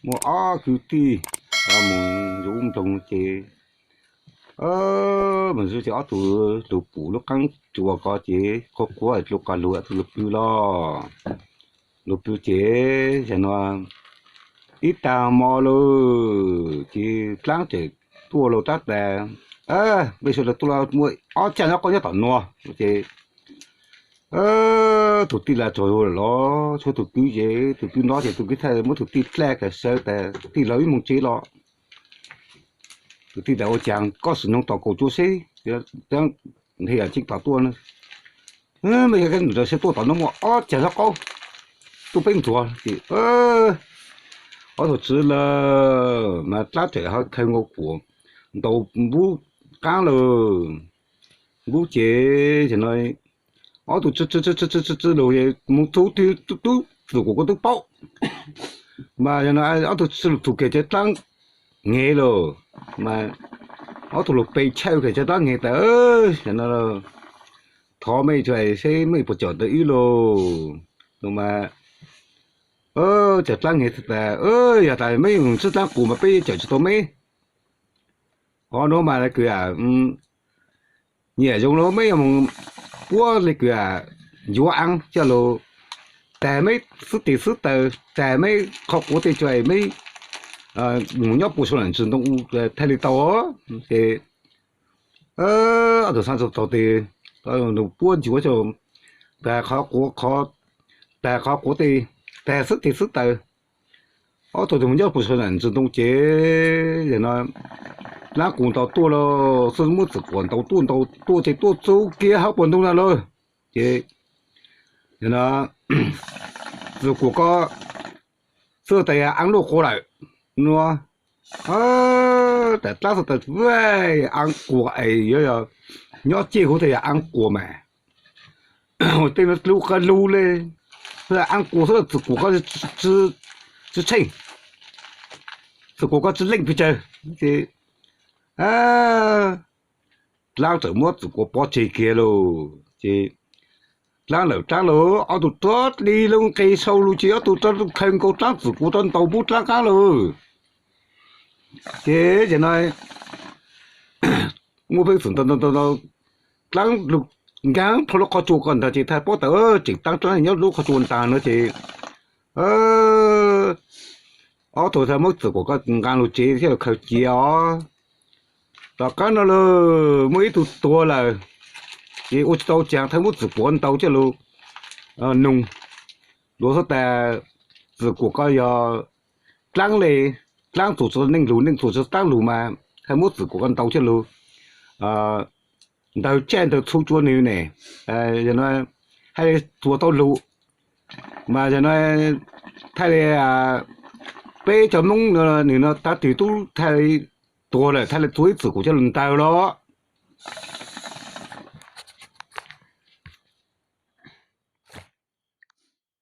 Muaj ob kwv tij mus zuv nploog ces, mus zuv ces ob tug lug pum lub qaab tsua ko ces qhuav qhuav lug qog lug ob tug lug pw los. Lug pw ces yog no ib tag hmo lawm ces dlaab tseem tuaj lug tab tas, peb sawv daws tuaj los muaj ob cag nyob qub nyob tom nuav ces tug tij laug tsaug zug lawm los tshuav tug kwv ces tug kwv nov ces tug kwv txhaj muab tug tij dlej kom sawv tas tij laug ib moog tsev los. Tug tij tas ua caag koj sim noog tom kaum cuaj seb, tij laug tseem tom tuaj na. Mej yog koj nws rau seb tuaj tom nuav muaj ob cag nyob qub, tuaj peb ntxuav ces ob tug tswv lawm mas dlaab tseem ho khaws nkaus kuam ntaus npub qaab lawm. Npub ces no ob tug tsw tsw tsw tsw lug moog txug twg tub txwm kuam ko tub paub. Mas yog no ob tug tsw lug txug kiag cov dlaab ngev lawm, mas ob tug lug pe chawj kiag cov dlaab ngev tas, yog no thov mej tso seb mej puas cawm tau wb lauj. Mas cov dlaab ngev tas, yog tas meb moog tswb dlaab kuam mas peb cawm tsi tau meb. Qhov nuav mas le kws nyiam zoo los meb yuav moog puab le kws ncuav aav coj lug tag meb xwb tes xwb taw, tag meb qhov quav tej tso meb moog nyob puag saum nam ntsis ntoo u thaij li tau. Ces ob tug xaav tau tes, nws puab ncuav tag qhov quav, tag qhov quav tej, tag xwb tes xwb taw, ob tug moog nyob puag saum nam ntsis ntoo ces yog no dlaab kuam ntaus tuaj lawm xwb, muab txwm kuam ntaus tuaj ntaus tuaj ces tuaj txug kiag hauv paus ntoo na lawm. Ces yog no txwm kuam ko xwb tas yog aav luaj quas lawm. Nuav tas dlaab xwb tas aav quas es yuav yog nyob ceg huv tas yog aav quas mas tej nuav lub qab lug le, aav quas xwb txwm kuam ko tsi tsheej, txwm kuam ko tsi leej pes tsawg. Ces dlaab txawm muab txwm kuam pov tseg kiag lawm ces dlaab lawm dlaab lawm ob tug rov li lug nqes sau lug ces ob tug rov khaws nkaus dlaab txwm kuam rov ntaus npub dlaab qaab lawm. Ces yog no muaj peev xwm ntau ntau ntau, dlaab lug nkaag plhuav lub qhov tsua ko ntaag ces thaij paub tas tseem taab dlaab nyob lub qhov tsua ntaag no ces ob tug thaij muab txwm kuam ko nqaa lug tsev thiaj khaws cia os. Tom qaab no lawm muaj ib tug tuag lawm, ces ua tsi tau caag thaij muab txwm kuam ntaus coj lug noog. Luag xub tas txwm kuam ko yog dlaab le, dlaab txuas tsi neej lug, neej txuas tsi dlaab lug mas thaij muab txwm kuam ko ntaus coj lug ntawg caij ntawg txhu rua nwg ne, yog no thaij le txuas tau lug. Mas yog no thaij le peb cov Moob nwg no taag twg tub thaij tuag lawm thaij le txuas ib txwm kuam coj lug ntawg los.